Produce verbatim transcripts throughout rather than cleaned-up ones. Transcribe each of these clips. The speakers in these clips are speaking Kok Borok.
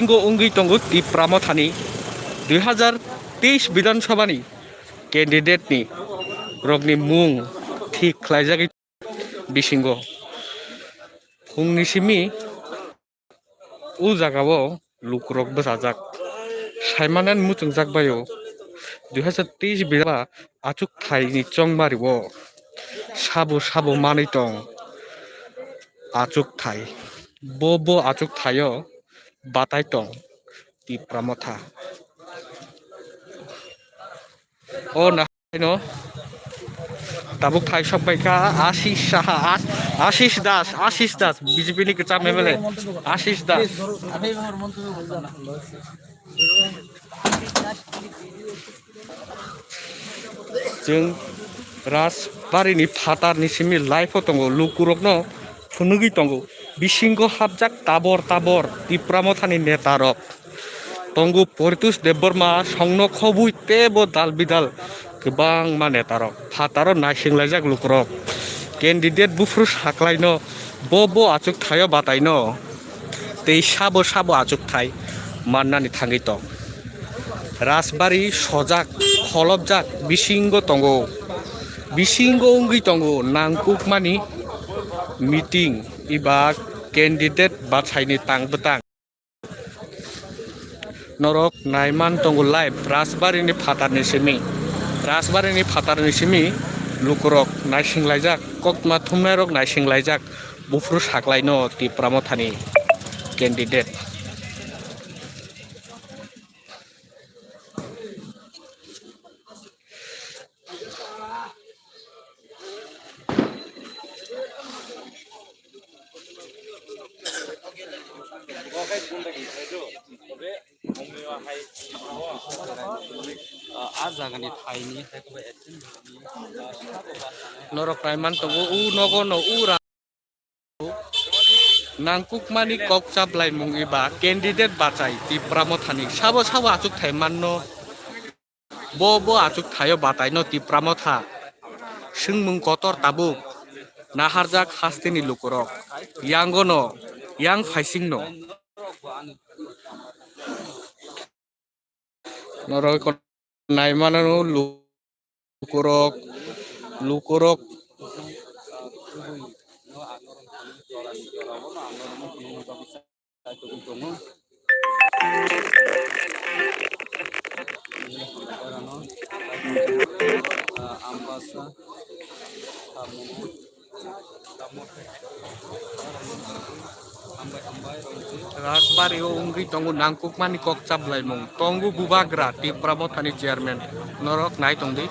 Bisingo wngwi tongo Tipra Mothani dui hazar teis Bidhan Sabhani candidate ni rokni mung thik khlaijagwi bisingo phungni simi o jagao lukurok bwsajak. Saimanani muchungjak bai o dui hazar teis Bidhan Sabha achuk thaini chongmari o sabo sabo manwi tong achuk thai. Bo bo achuk thaio batai tong Tipra Motha. O na no tabuk thai sok bai kha Ashish Saha, As-, Ashish Das, Ashish Das, B J P ni kwcham M L A Ashish Das. Chwng Rajbari ni phatar ni simi live o tongo, lukurokno phunugwi tongo. Bisingo hapjak tabor tabor Tipra Mothani neta rok. Tongo Poritush Debbarma, songno khobwi teibo dal bidal kwbangma neta rok. Phataro naisinglaijak lukurok. Candidate buphuru saklaino bo bo achuk thaio bataino. Tei sabo sabo achuk thai mannani thangwi tong. Rajbari sojak, kholopjak bisingo tongo. Bisingo wngwi tongo nangkukmani meeting eba candidate bachaini tang bwtang. Norok naiman tongo live Rajbari ni phatar ni simi. Rajbari ni phatar ni simi lukurok naisinglaijak, koktma thumnairok naisinglaijak, buphuru saklaino Tipra Mothani candidate. Ah, jagani thaini. Norok naiman tongo, u nogo no, u ra-, nangkukmani kok chaplaimung eba candidate bachai Tipra Mothani sabo sabo achuk thai manno. Bo bo achuk thaio bataino Tipra Motha. Swngmung kotor tabuk naharjak hasteni lukurok. Yangono, yang phaisingno. Norok naimano lukurok, lukurok. Rajbari o wngwi tongo nangkukmani kok chaplaimung. Tongo bubagra Tipra Mothani chairman. Norok nai tongdi.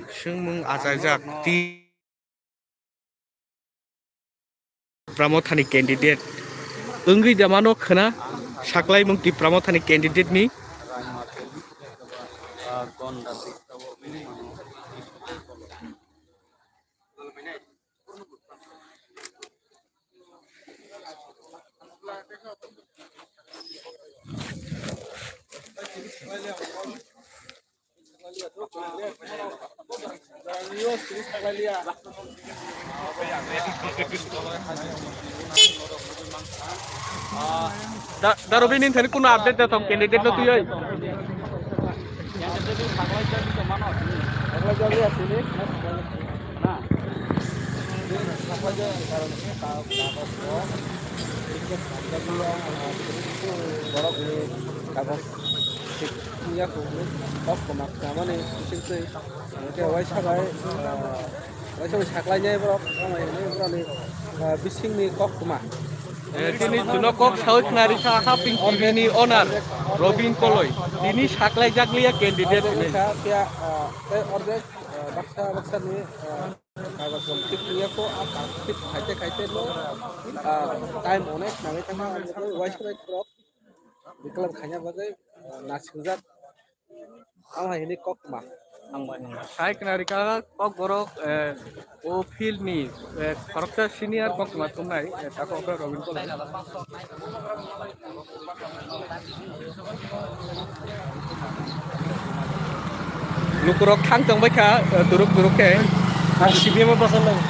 Swngmung achaijak, Tipra Mothani candidate wngwi da mano khwna saklaimung Tipra Mothani candidate ni. Da, da Robin, nini thani kuno update da thong candidate no tuyoi. Borok ni kagoj thik wngya kok kwma kwnamani bisingtwi hwnkhe waisa bai, ah, waisa bai saklainai borok, tamo hinwi borokni, ah, bisingni kok kwma. Eh, tini chuno kok sawi khnari kha Haping T V ni owner Robin Koloi. Tini saklai jakliya candidate hinwi. Kha, phiya, ah, tei ordek, ah, baksa baksa ni, ah, kagoj rok thik wngya kho, ah, kagoj thik khaite khaite no, ah, time onek nangwi thangkha, waisa bai borok declare khaina bagwi, ah, nasingjak. Ang hai hini kok ma. Ang bai. Sai khnari kha kok borok, eh, o field ni, eh, khoroksa senior kok ma tongnai, eh, tako okra Robin Koloi. Lukurok thang tongbai kha, eh, turuk turuk khe. Ang C P M o bwsa nang.